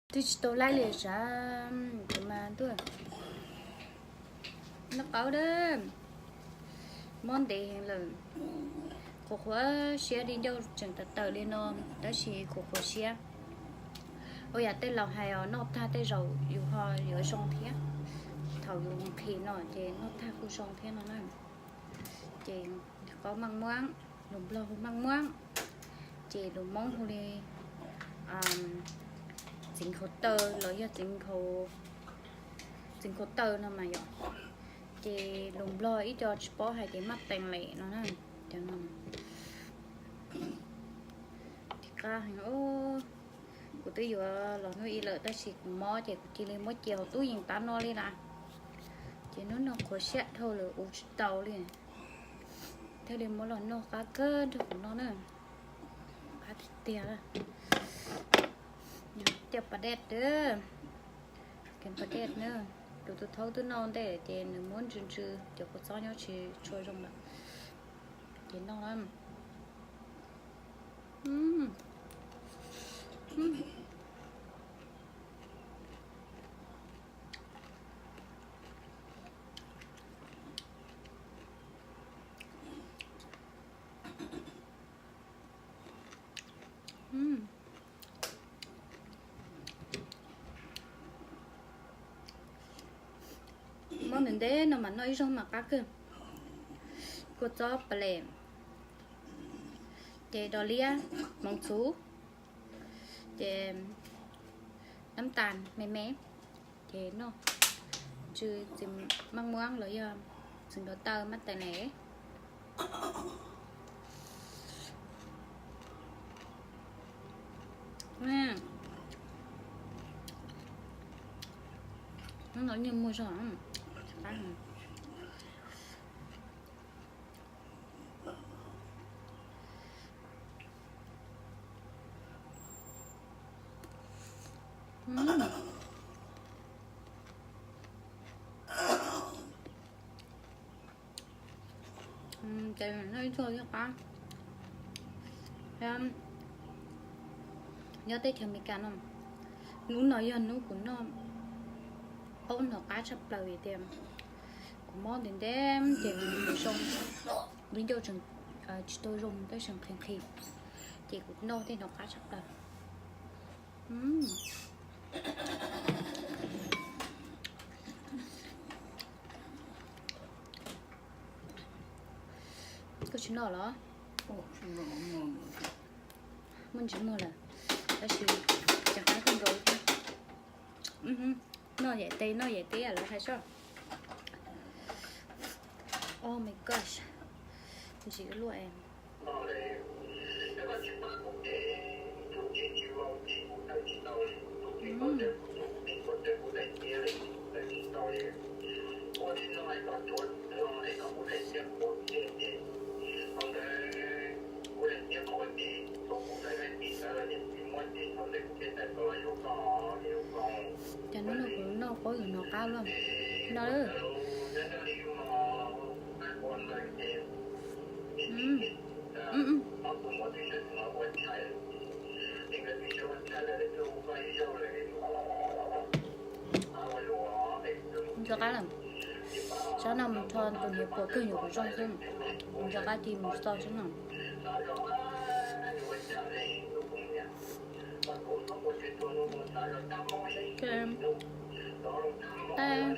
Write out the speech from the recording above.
Twb tsis tau laib li sav, tus mas ntuj, noj qaub dab, mob ntev heev lawm. Qhuav qhuav siab, di ncauj tseem tawm tawm li no, tab sis qhuav qhuav siab. Ua yam tej laus hais os, noj tag tej zaum yus ho yuav zoo thiab. Thaum yus nqhis no ces noj tag kuj zoo thiab no na. Ces qaub maj muab, lus Nplog hu maj muab, ces lus Hmoob hu li txiv nkhaus taw los yog txiv nkhaus taw no mas yom. Ces lus Nplog ib co tsis paub hais ces maj tees lem no na. Cov no qab heev. Kuv twb yuav los hnub ib lawm tab sis kuv mob ces kuv cia li muab cia hauv tub yees tab no li lawm. Ces hnub no qhuav siab dhau lawm ua tsis tau li. Thiaj li muab los noj qab kawg nrog kuv noj na. Qab tiag tiag. Cov pas dej, cov pas dej na, tus tus thaub twb noj ntej ces nws muab ntsw ntsw cov kua txob nyob tsis tshua zoo lawm. Ces noj na. Mob ntev ntev no mas noj ib zaug mas qab kawg. Kua txob pas dej, ces dos liab hmoov txhuv, ces nab tas me me, ces noj ntsw txiv maj muab los yog txiv nkhaus taw maj tees lem. Hnub no nyiaj muag zog. Ces noj ib zaug thiab qab. Nyob teb chaws Amelikas no, hnub no yog hnub kuv noj qaub no qab tshaj plaws vim tias kuv mob ntev ntev ces kuv zoo, viv ncaus tseem tsis tau zoo tab sis nqhis nqhis, ces kuv noj tej no qab tshaj plaws. Koj tsis noj los? Muaj ntsis muag lawm, tab sis tseem qab kawg nkaus li thiab. Noj yam tes, noj yam tes lawv hais soj. Oh my gosh, ntsim luaj es. Cas hnub no kuv noj qaub yus no qab luaj no. Ntxuag qab lawm. Sab no mus rho tus niam puas kawg yuav kuv zoo xwb. Ntxuag qab cia mus txog sab no. Tab